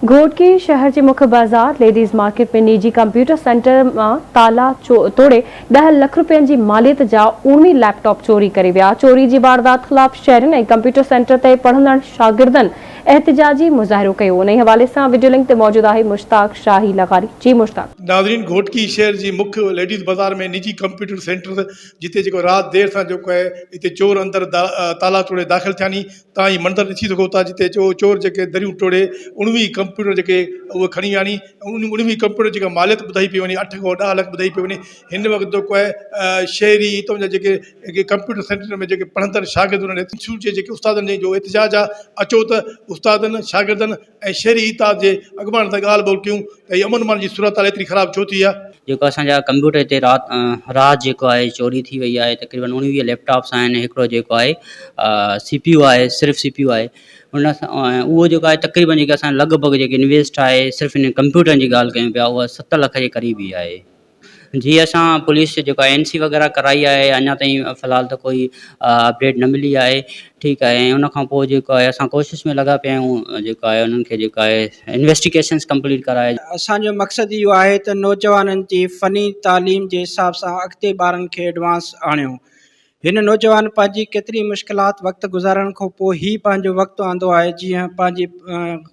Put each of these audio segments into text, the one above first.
گهوٽڪي شهر جي مک بازار ليڊيز مارڪيٽ ۾ نجي ڪمپيوٽر سينٽر مان تالا توڙي ڏهه لک رپين جي ماليت جا اوڻويهه ليپ ٽاپ چوري ڪري ويا، چوري جي واردات خلاف شهرين ۽ ڪمپيوٽر سينٽر تي پڙهندڙ شاگردن احتجاجي مظاهرو ڪيو، انهي حوالي سان وڊيو لنڪ تي موجود آهي مشتاق شاهي لغاري، جي مشتاق. ناظرين گهوٽڪي شهر جي مک ليڊيز بازار ۾ نجي ڪمپيوٽر سينٽر جتي جيڪو رات دير سان جيڪو آهي اتي چور اندر تالا توڙي داخل ٿيا ني تان هي منظر ڏسي سگهو ٿا جتي چو چور جيڪي دريون ٽوڙي اڻويهه ڪمپيوٽر جيڪي اهي کڻي ويا ني اڻويهه ڪمپيوٽر جيڪا ماليت ٻڌائي پئي وڃي اٺ کان ڏهه لک ٻڌائي پئي وڃي هن وقت جيڪو آهي شهري هتان جا جيڪي ڪمپيوٽر سينٽر ۾ جيڪي پڙهندڙ شاگرد انهن انسٽيٽيوٽ جي جيڪي استادن جو احتجاج آهي اچو ته استادن شاگردن ۽ شهري اتحاد جي اڳواڻن سان ڳالهه ٻولهه ڪيون ته هي امن امان جي صورتحال ايتري خراب ڇو ٿي آهي. جيڪو اسان جا ڪمپيوٽر هتي رات رات جيڪو آهي چوري ٿي وئي آهي تقريبن اڻويهه ليپ ٽاپس آهن هڪڙو جيڪو آهي سي پي يو آهي صرف سي پي يو آهي ان سان اهو جيڪو آهي تقريبن جيڪي اسان لڳ ڀڳ جيڪي انويسٽ آهي صرف ان ڪمپيوٽرن جي ڳالهه ڪيون پيا اها ست لک جي قريب ئي آهي. جي اسان پوليس جيڪو اين سي وغيره ڪرائي آهي اڃا تائين في الحال ته ڪوئي اپڊيٽ نه ملي آهي ٺيڪ آهي ۽ ان کان پوء جيڪو آهي اسان ڪوشش ۾ لڳا پيا آهيون جيڪو آهي انهن کي جيڪو آهي انويسٽيگيشنس ڪمپليٽ ڪرائي. اسان جو مقصد اهو آهي ته نوجوانن جي فني تعليم جي حساب سان اڳتي ٻارن کي ايڊوانس آڻيو هن نوجوان پنهنجي ڪيتري مشڪلات وقت گذارڻ کان پوء هي پنهنجو وقت آندو آهي جيئن پنهنجي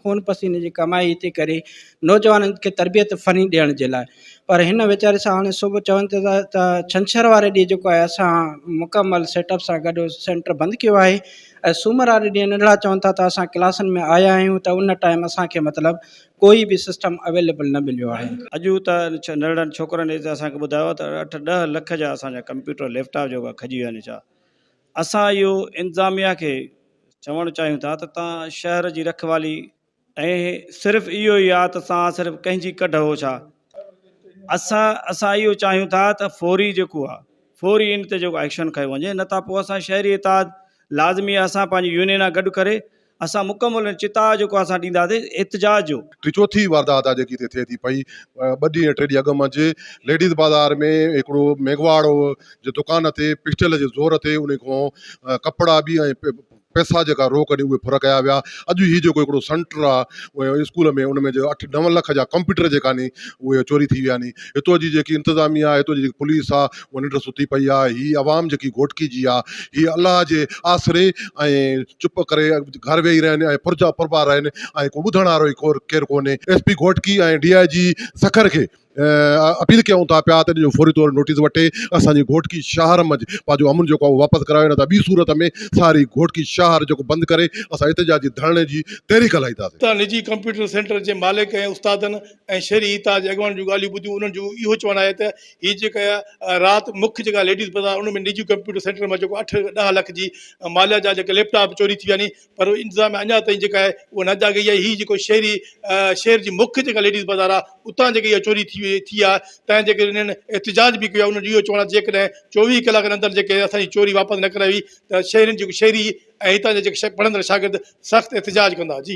خون پسيني جي ڪمائي هتي ڪري نوجوانن کي تربيت فني ڏيڻ جي لاء پر هن ويچاري سان هاڻي صبح چون ٿا ته ڇنڇر واري ڏينهن جيڪو آهي اسان مڪمل سيٽ اپ سان گڏ سينٽر بند ڪيو آهي ۽ سومر واري ڏينهن ننڍڙا چون ٿا ته اسان ڪلاسن ۾ آيا آهيون ته ان ٽائيم اسان کي مطلب ڪوئي به سسٽم اويليبل نه مليو آهي. اڄ ته ننڍڙن ڇوڪرن هتي اسان کي ٻڌايو ته اٺ ڏهه لک جا اسان جا ڪمپيوٽر ليپ ٽاپ جيڪو کڄي ويا آهن ڇا اسان اهو انتظاميا کي چوڻ چاهيون ٿا ته تان شهر جي رکوالي ۽ صرف اهو ئي آهي ته تان صرف ڪنهن جي ڪڍ هو ڇا اسان اسان اهو چاهيون ٿا ته فوري جيڪو آهي فوري ان تي جيڪو ايڪشن کنيو وڃي نه ته پوء اسان شهري اتحاد لازمي اسان پنهنجي يونين گڏ ڪري اسان مڪمل چتاء جيڪو اسان ڏينداسين احتجاج جو. ٽي چوٿي واردات آ جيڪي هتي ٿئي ٿي پئي ٻه ڏينهن ٽي ڏينهن اڳ منجهه ليڊيز بازار ۾ هڪڙو ميگهواڙ جي دڪان تي پسٽل جي زور تي ان کان ڪپڙا به ۽ پئسا جيڪا روڪ ڏئي اهي ڦر ڪيا ويا اڄ هي جيڪو هڪڙو سينٽر آ اسڪول ۾ ان ۾ اٺ نو لک جا ڪمپيوٽر جيڪا ني اهي چوري ٿي ويا ني هتو جي جيڪي انتظاميا آ هتو جي جيڪي پوليس آ اها ننڊ ستي پئي آ هي عوام جيڪي گهوٽڪي جي آ هي الله جي آسري ۽ چپ ڪري گهر ويهي رهن ۽ پرجا پربا رهن ۽ ڪو ٻڌڻ وارو ئي ڪير ڪونهي S P Ghotki ۽ D I G Sukkur کي اپيل ڪيون ٿا پيا ته ان جو فوري طور نوٽيس وٺي اسان جي گهوٽڪي شهر منجهه پنهنجو امن جيڪو آهي اهو واپس ڪرايو نه ته ٻي صورت ۾ ساري گهوٽڪي شهر جيڪو بند ڪري اسان احتجاجي ڌرڻي جي تحريڪ هلائينداسين. اتان نجي ڪمپيوٽر سينٽر جي مالڪ ۽ استادن ۽ شهري اتحاد جي اڳواڻن جون ڳالهيون ٻڌيون انهن جو اهو چوڻ آهي ته هي جيڪا رات مک جيڪا ليڊيز بازار ان ۾ نجي ڪمپيوٽر سينٽر مان جيڪو اٺ ڏهه لک جي ماليا جا جيڪا ليپ ٽاپ چوري ٿي ويا ني پر انتظاميا اڃا تائين جيڪا آهي اها نه جاڳي آهي هي جيڪو شهري شهر جي مک جيڪا ليڊيز بازار آهي اتان جيڪا اها چوري ٿي وئي ٿي آهي تنهن جي ڪري انهن احتجاج به ڪيو آهي انهن جو اهو چوڻ آهي جيڪڏهن 24 ڪلاڪن اندر جيڪي اسان جي چوري واپس نه ڪرائي وئي ته شهرين جيڪو شهري ۽ هتان جا جيڪي پڙهندڙ شاگرد سخت احتجاج ڪندا جي.